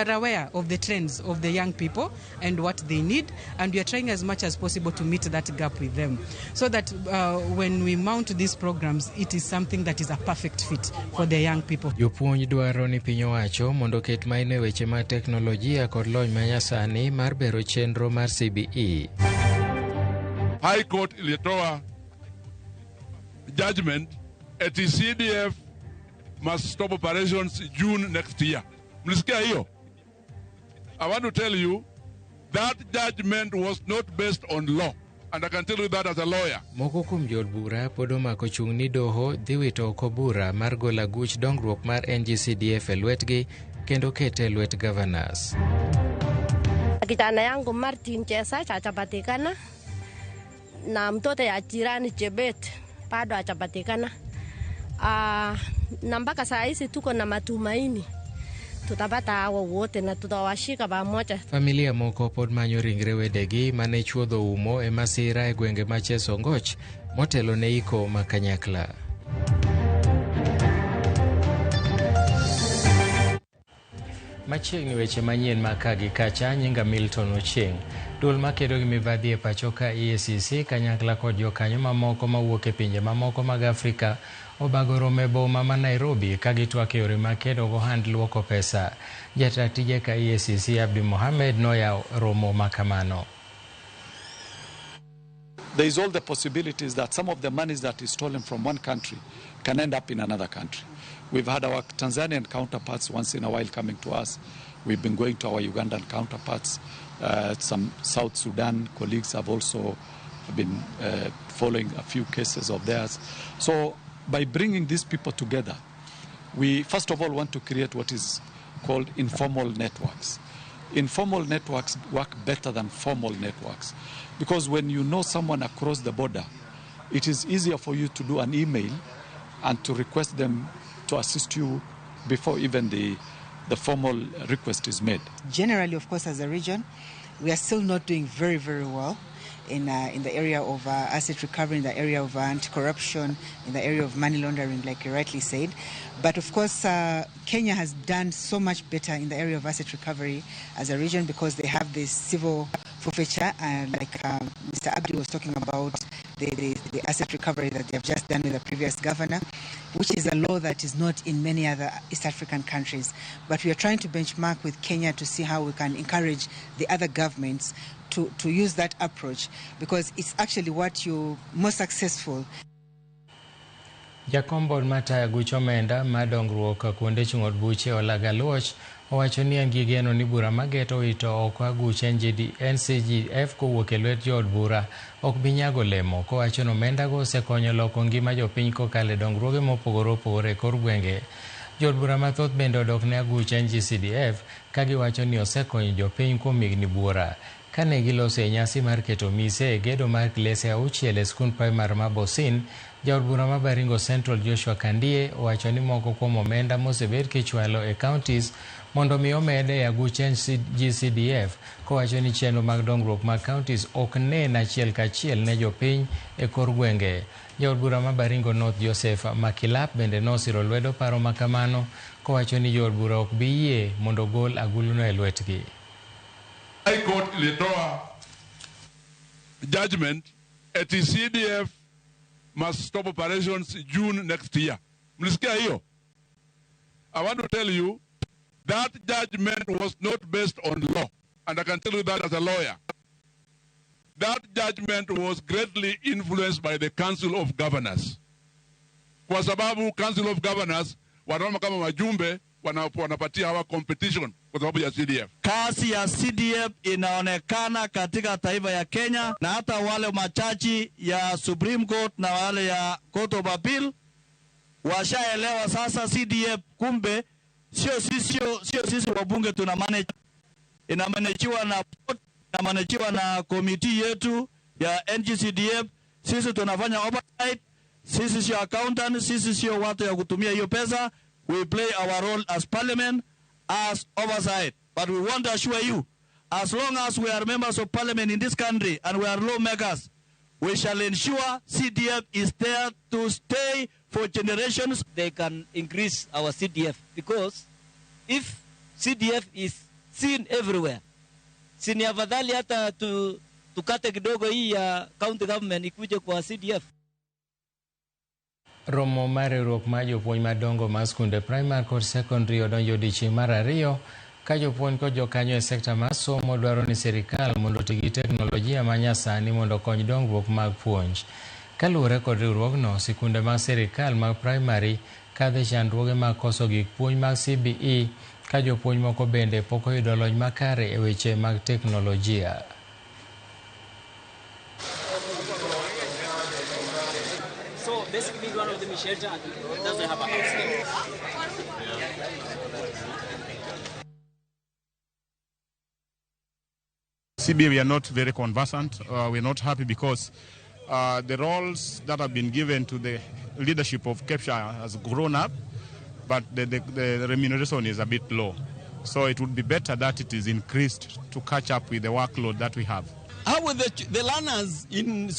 are aware of the trends of the young people and what they need, and we are trying as much as possible to meet that gap with them, so that when we mount these programs, it is something that is a perfect fit for the young people. Jopuonj dwaro ni piny owacho mondo oket maino e weche mag teknolojia kod lony manyasani mar bero chenro mar CBE. High Court ilitoa judgment eti CDF must stop operations June next year. Mlisikia hiyo? I want to tell you that judgment was not based on law. And I can tell you that as a lawyer. Moko kuom jood bura pod omako chung' ni doho dhi wito oko bura mar golo aguch dongruok mar NGCDF e lwetgi kendo kete e lwet governors. Kijana yangu Martin Chesach hajapatikana na mtoto ya jirani Chebet bado hajapatikana. Na mpaka saa hizi tuko na matumaini tutapata hawa wote na tutawashika pamoja. Familia moko pod manyo ringre wedegi mane chuodho umo e masira e gwenge ma Chesongoch motelo ne iko ma kanyakla. Machiegni weche manyien ma ka gi kacha, nyinga Milton Ochieng. Duol makedo gi mibadhi e pacho ka EACC kanyakla kod jokanyo mamoko mawuok e pinje mamoko mag Afrika obago romo e boma ma Nairobi ka gitwak e yore mag kedo gohand luoko pesa. Jata tije ka EACC Abdi Mohamed noyawo romo ma kamano. There is all the possibilities that some of the monies that is stolen from one country can end up in another country. We've had our Tanzanian counterparts once in a while coming to us. We've been going to our Ugandan counterparts. Some South Sudan colleagues have also been following a few cases of theirs. So by bringing these people together, we first of all want to create what is called informal networks. Informal networks work better than formal networks, because when you know someone across the border, it is easier for you to do an email and to request them to assist you before even the formal request is made. Generally, of course, as a region, we are still not doing very, very well in the area of asset recovery, in the area of anti-corruption, in the area of money laundering, like you rightly said. But of course, Kenya has done so much better in the area of asset recovery as a region, because they have this civil forfeiture, and like Mr. Abdi was talking about, the asset recovery that they have just done with the previous governor, which is a law that is not in many other East African countries. But we are trying to benchmark with Kenya to see how we can encourage the other governments to use that approach, because it's actually what you're more successful. Jakom bod matayo aguch omenda mar dongruok kuonde chung' od buche Olaga Luoch owacho ni en gi geno ni bura mageto wito oko aguch NCGF kowuok e lwet jood bura ok bi nyago olemo, kowacho ni omendago osekonyo loko ngima jopiny kokalo e dongruoge mopogore opogore e kor gwenge. Jood bura mathoth bende odok ne aguch NGCDF ka giwacho ni osekonyo jopiny kuom higni buora. Kane giloso e nyasi mar keto mise e gedo mar klese auchiel e skund primar ma Bosin, jaod bura ma Baringo Central Joshua Kandie owacho ni moko kuom omenda mosebed kichwalo e counties mondo mi omed e aguch NGCDF, kowacho ni chenro mag dongruok mag counties ok nen achiel kachiel ne jopiny e kor gwenge. Jaod bura ma Baringo North Joseph Makilap bende nosiro lwedo paro makamano, kowacho ni jood bura ok bi yie mondo gol aguluno e lwetgi. High Court ilitoa judgment eti CDF must stop operations June next year. Mlisikia hiyo? I want to tell you that judgment was not based on law, and I can tell you that as a lawyer. That judgment was greatly influenced by the Council of Governors. Kwa sababu Council of Governors wanaona kama wajumbe wanapatia hawa competition kwa sababu ya CDF. Kazi ya CDF inaonekana katika taifa ya Kenya, na hata wale machachi ya Supreme Court na wale ya Court of Appeal washaelewa sasa CDF kumbe sio sisi wabunge tuna manage, inamanajiwa na board, inamanajiwa na committee yetu ya NGCDF. Sisi tunafanya oversight, sisi sio accountant, sisi sio watu ya kutumia hiyo pesa. We play our role as parliament, as oversight. But we want to assure you, as long as we are members of parliament in this country and we are lawmakers, we shall ensure CDF is there to stay for generations. They can increase our CDF, because if CDF is seen everywhere. Si ni afadhali hata tukate kidogo hii ya county government ikuje kwa CDF. Romo mar riwruok mar jopuonj madongo mar skunde primary kod secondary odonjo odiechieng' mar ariyo ka jopuonj kod jokanyo e sekta mar somo dwaro ni sirikal mondo oti gi teknolojia ma nyasani mondo okony dongruok mag puonj. Kaluwore kod riwruogno, sikunde mag sirikal mag primary kadho e chandruoge mag koso gik puonj mag CBE ka jopuonj moko bende pok oyudo lony makare e weche mag teknolojia. So basically one of them is shelter and doesn't have a house. CBA, we are not very conversant. We are not happy because the roles that have been given to the leadership of KEPSHA has grown up, but the remuneration is a bit low. So it would be better that it is increased to catch up with the workload that we have. How will the learners in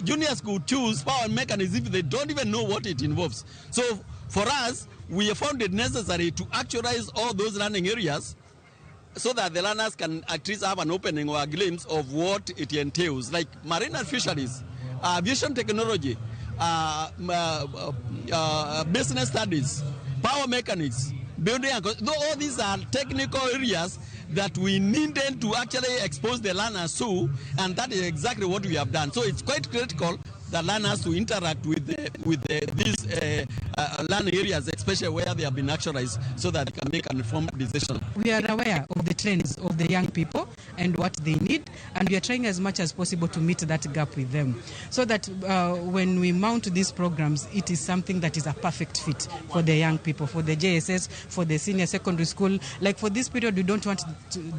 junior school choose power mechanism if they don't even know what it involves? So for us, we have found it necessary to actualize all those learning areas so that the learners can at least have an opening or a glimpse of what it entails, like marine and fisheries, aviation technology, business studies, power mechanics, building, and all these are technical areas that we needed to actually expose the learners to, and that is exactly what we have done. So it's quite critical that learners to interact with these learning areas, especially where they have been actualized, so that they can make an informed decision. We are aware of the trends of the young people and what they need, and we are trying as much as possible to meet that gap with them, so that when we mount these programs, it is something that is a perfect fit for the young people, for the JSS, for the senior secondary school. Like for this period, we don't want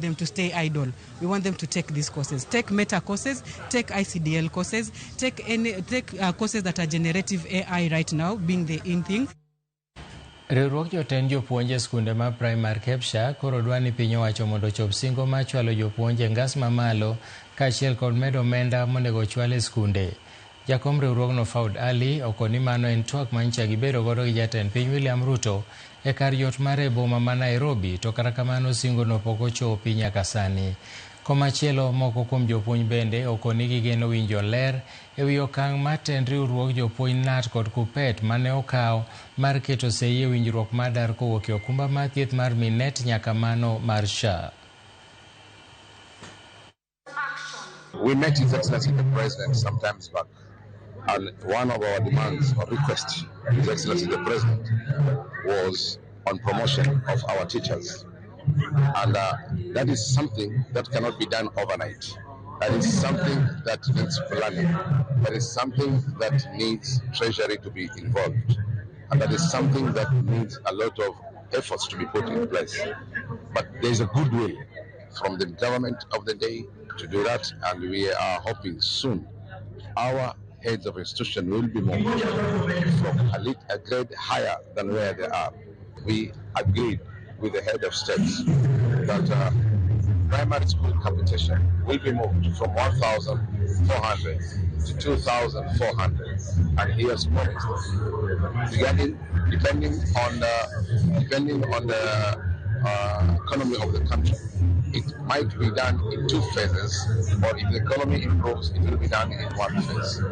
them to stay idle. We want them to take these courses, take meta courses, take ICDL courses, take courses that are generative AI right now, being the in thing. Riwruok jotend jopuonj e skunde mar primary KEPSHA koro dwa ni piny owacho mondo ochop singo mar chwalo jopuonj e ngas mamalo kaachiel kod medo omenda monego ochwal e skunde. Jakom riwruogno Faud Ali okoni mano en twak manyicha gibedo godo gi jatend piny William Ruto e kar yot mare e boma ma Nairobi, to kata kamano singono pok ochopi nyaka sani. Komachielo, moko kuom jopuonj bende okoni gigeno winjo ler e wi okang' mar tend riwruog jopuonj KNUT kod KUPPET mane okawo mar keto sei e winjruok mar dar kowuok e okumba mar thieth mar Minet nyaka mano mar SHA. We met His Excellency the President some times back, and one of our demands or requests to His Excellency the President was on promotion of our teachers. And that is something that cannot be done overnight. That is something that needs planning. That is something that needs Treasury to be involved. And that is something that needs a lot of efforts to be put in place. But there is a goodwill from the government of the day to do that, and we are hoping soon our heads of institution will be moved from a grade higher than where they are. We agreed with the head of state that primary school capitation will be moved from 1,400 to 2,400, and he has promised us. Regarding, depending on the economy of the country, it might be done in two phases, or if the economy improves, it will be done in one phase.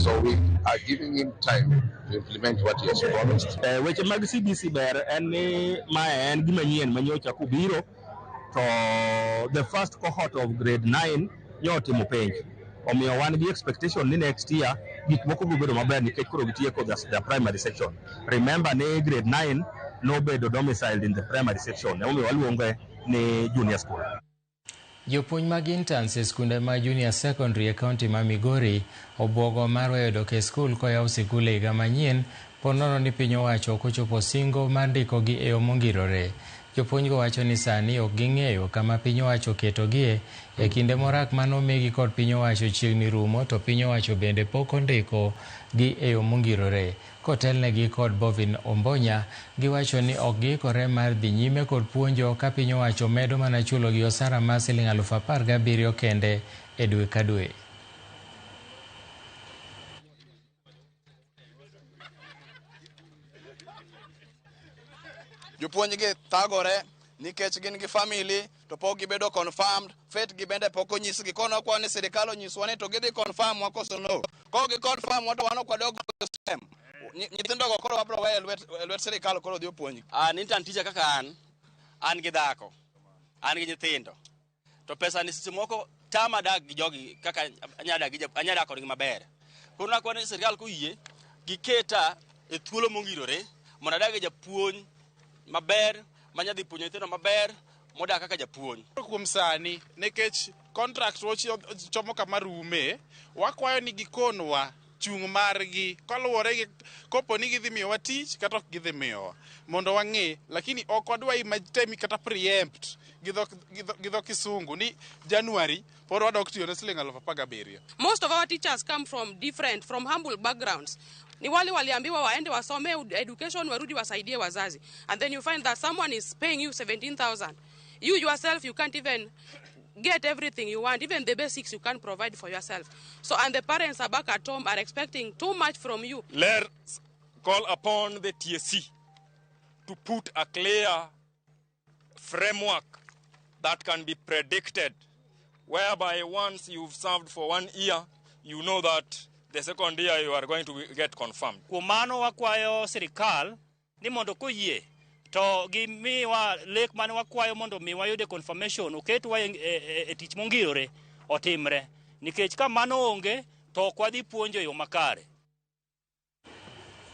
So we are giving him time to implement what he has promised. Weche mag CBC ber en ni mae en gima nyien manyocha kubiro to the first cohort of grade 9 nyotimo penj. Omiyo wan gi expectation ni next year gik moko biro bedo maber nikech koro gitieko the primary section. Remember ni grade 9 nobedo domiciled in the primary section. Emomiyo waluonge ni junior school. Jopuonj mag interns e skunde mag junior secondary e kaunti ma Migori obwogo mar weyo dok e skul koyaw sikul e higa manyien po nono ni piny owacho ok ochopo singo mar ndikogi e yo mongirore. Jopuonjgo wacho ni sani ok ging'eyo kama piny owacho oketogie e kinde morak manomigi kod piny owacho chiegni rumo, to piny owacho bende pok ondiko gi e yo mongirore. Kotelnegi kod Bovin Ombonya, giwacho ni ok giikore mar dhi nyime kod puonjo ka piny owacho medo mana chulogi osara mar siling 17,000 kende e dwe ka dwe. Jopuonj gi thagore Nikech gin gi family to pok gibedo confirmed, fate gi bende pok onyisgi. Kono kwa ni sirikal onyiswa ni to gidhi confirm wa koso no. Kok gi confirm wa to wan ok wadog system. Nyithindogo koro wabro weyo e lwet sirikal koro dhi opuonjgi. An intern teacher kaka an gi dhako, an gi nyithindo. To pesa ni seche moko tama dak gi jogi kaka anya dak kodgi maber. Koro nakwa ni sirikal koyie giketa e thuolo mongirore mondo adag gi japuonj maber manya dhi puonjo nyithindo maber modak kaka japuonj. Kuom sani, nikech contract chomo kama rume, wakwayo ni gikonwa chung' margi kaluwore gi kopo ni gidhi miyowa tich kata ok gidhi miyowa mondo wang'e, lakini ok wadwa temi kata preempt gi dho kisungu ni January pod wadok tiyo ne siling 17,000. Most of our teachers come from different, from humble backgrounds. Ni wale waliambiwa waende wasome education warudi wasaidie wazazi. And then you find that someone is paying you 17,000. You yourself, you can't even get everything you want. Even the basics you can't provide for yourself. So, and the parents are back at home are expecting too much from you. Let's call upon the TSC to put a clear framework that can be predicted, whereby once you've served for one year, you know that the second year you are going to get confirmed. Kuom mano wakwayo sirikal ni mondo koyie to gimiwa lek mane wakwayo mondo mi wayude confirmation oketwa e tich mongirore otimre nikech ka mano onge to ok wadhi puonjo e yo makare.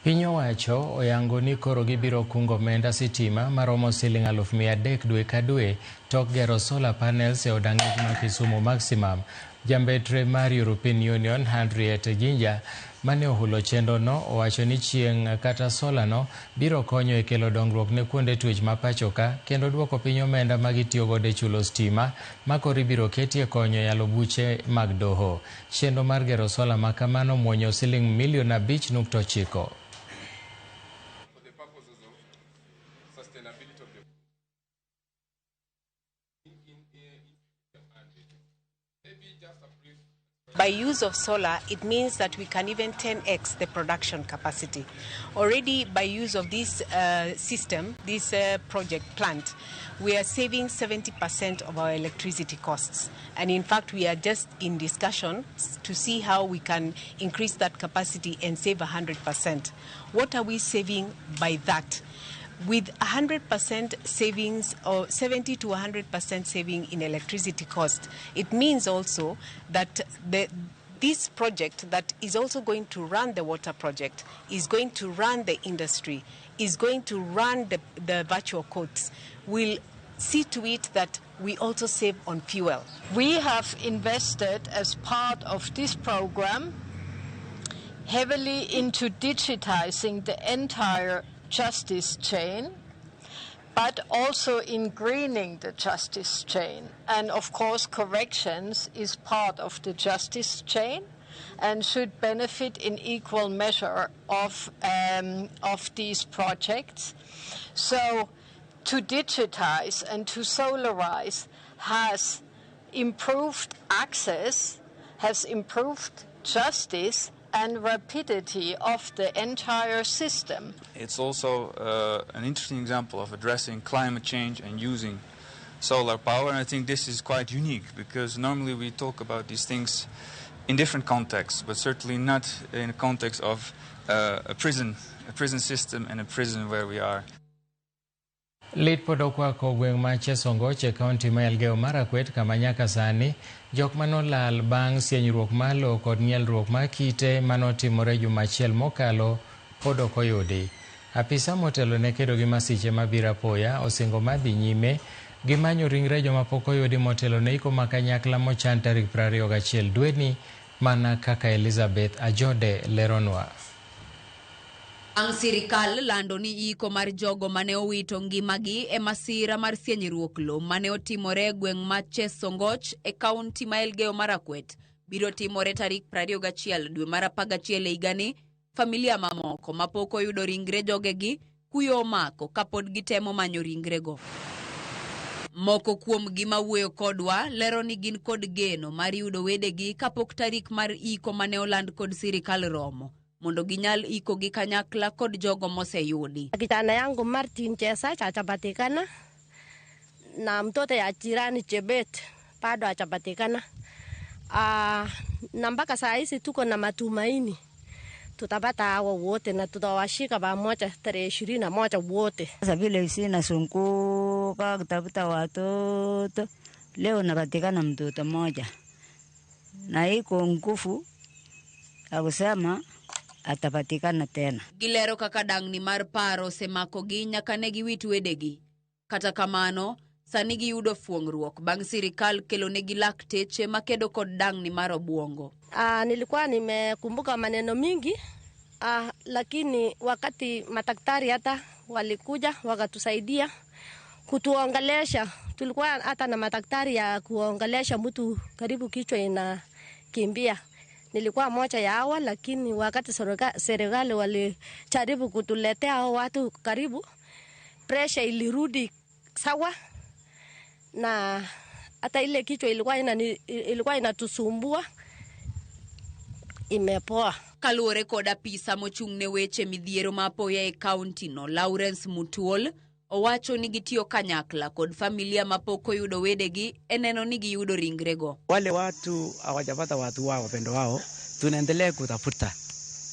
Piny owacho oyango ni koro gibiro kungo omenda sitima maromo siling 300,000 dwe ka dwe tok gero solar panels e od ang'ech ma Kisumu Maximum. Jambetre mar European Union Henriette Geiger mane ohulo chenro no owacho ni chieng' kata sola no biro konyo e kelo dongruok ne kuonde twech ma pacho ka kendo duoko piny omenda ma gitiyo godo e chulo stima ma koro ibiro ketie konyo yalo buche mag doho. Chenro mar gero sola ma kamano muonyo siling milion 5.9. For the purposes of sustainability of the in maybe just a brief. By use of solar, it means that we can even 10x the production capacity. Already, by use of this system, this project plant, we are saving 70% of our electricity costs. And in fact, we are just in discussion to see how we can increase that capacity and save 100%. What are we saving by that? With 100% savings or 70 to 100% saving in electricity cost, it means also that this project that is also going to run the water project, is going to run the industry, is going to run the virtual courts, will see to it that we also save on fuel. We have invested as part of this program heavily into digitizing the entire justice chain, but also in greening the justice chain. And of course, corrections is part of the justice chain and should benefit in equal measure of these projects. So to digitize and to solarize has improved access, has improved justice and rapidity of the entire system. It's also an interesting example of addressing climate change and using solar power. And I think this is quite unique because normally we talk about these things in different contexts, but certainly not in the context of a prison system and a prison where we are. Lit pod okwako gweng' ma Chesongoch e kaunti ma Elgeyo Marakwet kama nyaka sani jok manolal bang' sienyruok mar lowo kod ng'ielruok mar kite manotimore juma achiel mokalo pod ok oyudi. Apisa motelo ne kedo gi masiche mabiro apoya osingo mar dhi nyime gi manyo ringre joma pok oyudi motelo ne iko ma kanyakla mochan tarik 21 dweni mana kaka Elizabeth Ajode leronwa. Bang' sirikal lando ni iko mar jogo mane owito ngimagi e masira mar sienyruok lowo mane otimore e gweng' ma Chesongoch e kaunti ma Elgeyo Marakwet biro timore tarik 21 dwe mar 11 e higani, familia mamoko mapok oyudo ringre jogegi kuyo omako kapod gitemo manyo ringrego. Moko kuom gi mawuoyo kodwa lero ni gin kod geno mar yudo wedegi kapok tarik mar iko mane oland kod sirikal romo mondo ginyal iko gi kanyakla kod jogo moseyudi. Kijana yangu Martin Chesach hajapatikana. na mtoto ya jirani Chebet bado hajapatikana. Na mpaka saa hizi tuko na matumaini tutapata hawa wote na tutawashika pamoja tarehe 21 wote. Sasa vile sina sunguka kutafuta watoto, leo napatikana mtoto mmoja na iko nguvu ya kusema atapatikana tena. Gilero kaka dangni mar paro osemakogi nyaka ne giwit wedegi. Kata kamano, sani giyudo fuong'ruok bang' sirikal kelonegi lakteche makedo kod dangni mar obuongo. Nilikuwa nimekumbuka maneno mingi, lakini wakati madaktari hata walikuja wakatusaidia kutuongelesha, tulikuwa hata na madaktari ya kuongelesha mtu karibu kichwa inakimbia. Nilikuwa moja ya hawa, lakini wakati serikali walijaribu kutuletea hao watu karibu, pressure ilirudi sawa, na hata ile kichwa ilikuwa inatusumbua imepoa. Kaluwore kod apisa mochung' ne weche midhiero ma apoya e kaunti no, Lawrence Mutuol, owacho ni gitiyo kanyakla kod familia mapok oyudo wedegi e neno ni giyudo ringrego. Wale watu hawajapata watu wao wapendo wao, tunaendelea kutafuta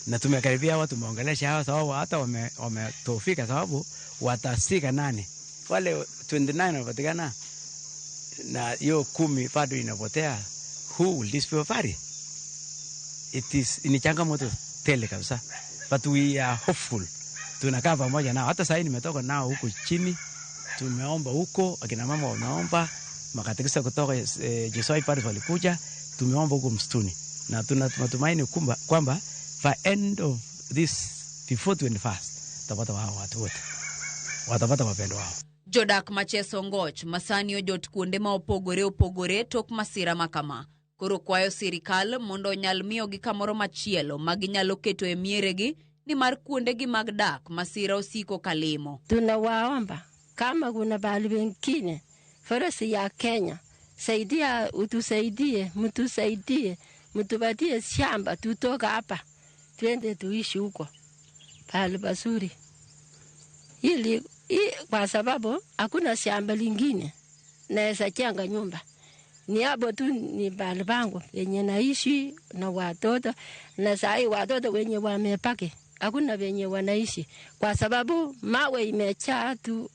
na tumekaribia hawa, tumeongelesha hawa sababu hata wametofika, sababu watasika nani wale 29 wanapatikana na hiyo 10 bado inapotea. Who will this people bury? It is ni changamoto tele kabisa, but we are hopeful. Tunakaa pamoja nao, hata sasa nimetoka nao huko chini, tumeomba huko, akina mama wameomba, makatekista kutoka Jesoi Paris walikuja, tumeomba huko msituni, na tuna matumaini kwamba by end of this before 21st tutapata wao watu wote, watapata wapendwa wao. Jodak ma Chesongoch masani ojot kuonde ma opogore opogore tok masira makama. Koro kwayo sirikal mondo onyal miyogi kamoro machielo ma ginyalo keto e mieregi nimar kuondegi mag dak masira osiko kalimo. Tunawaomba kama kuna pahali pengine forest ya Kenya, saidia, utusaidie, mtusaidie, mtupatie shamba tutoka hapa twende tuishi huko pahali pazuri, ili kwa sababu hakuna shamba lingine naweza jenga nyumba. Ni hapo tu ni pahali pangu penye naishi na watoto, na sahi watoto wenye wamepaki hakuna wenye wanaishi kwa sababu mawe imejaa tu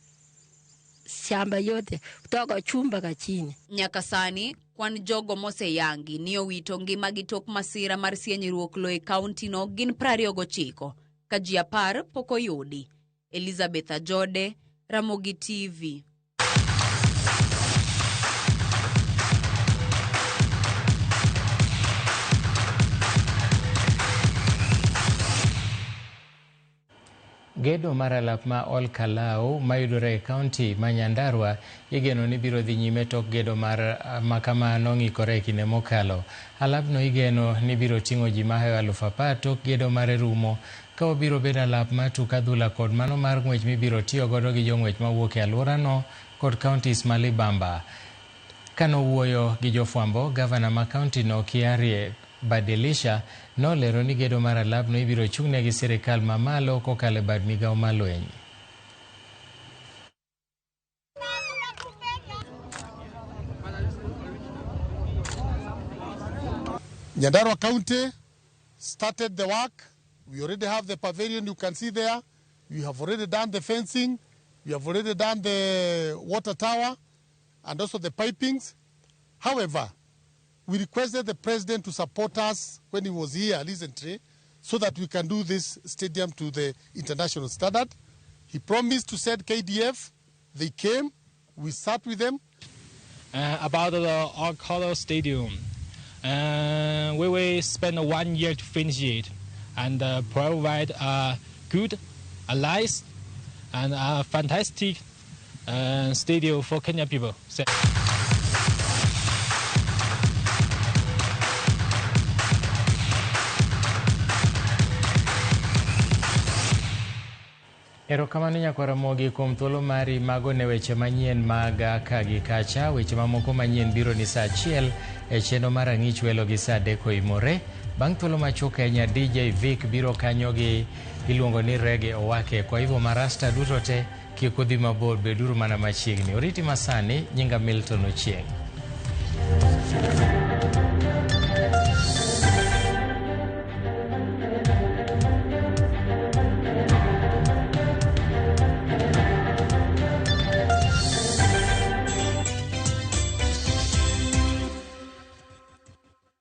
shamba yote kutoka chumba ka chini. Nyaka sani kwan jogo moseyangi ni owito ngimagi tok masira mar sienyruok lo e kaunti no gin 29 ka ji 10 pok oyudi. Elizabeth Ajode, Ramogi TV. Gedo mar alap ma Ol Kalou mayudore e kaunti ma Nyandarua igeno ni biro dhi nyime tok gedo mar makamano ng'ikore e kinde mokalo. Alapno igeno ni biro ting'o ji mahewo 10,000 tok gedo mare rumo, ka obiro bedo alap mar tuk adhula kod mano mar ng'wech mibiro tiyo godo gi jong'wech mawuok e alworano kod kauntis ma Libamba. Kanowuoyo gi jofwambo, gavana ma kaunti no Kiarie Badilisha nolero ni gedo mar alapno ibiro chung'ne gi sirikal mamalo kokalo e bad migawo mar lweny. Nyandarua County started the work. We already have the pavilion you can see there. We have already done the fencing. We have already done the water tower and also the pipings. However, we requested the president to support us when he was here recently so that we can do this stadium to the international standard. He promised to send KDF. They came. We sat with them. About the Ol Kalou Stadium, we will spend 1 year to finish it and provide a good, a nice, and a fantastic stadium for Kenya people. So Erokamano nyakwar Ramogi kuom thuolo mari mago ne weche manyien mag ka gi kacha. Weche mamoko manyien biro ni saa 1 e chenro mar ang'ich welo gi saa 3 oimore. Bang' thuolo machuok ahinya DJ Vic biro kanyo gi iluongo ni Reggae Owake. Kwa hivyo marasta duto te Kik udhi mabor, beduru mana machiegni. Oriti masani, nyinga Milton Ochieng'.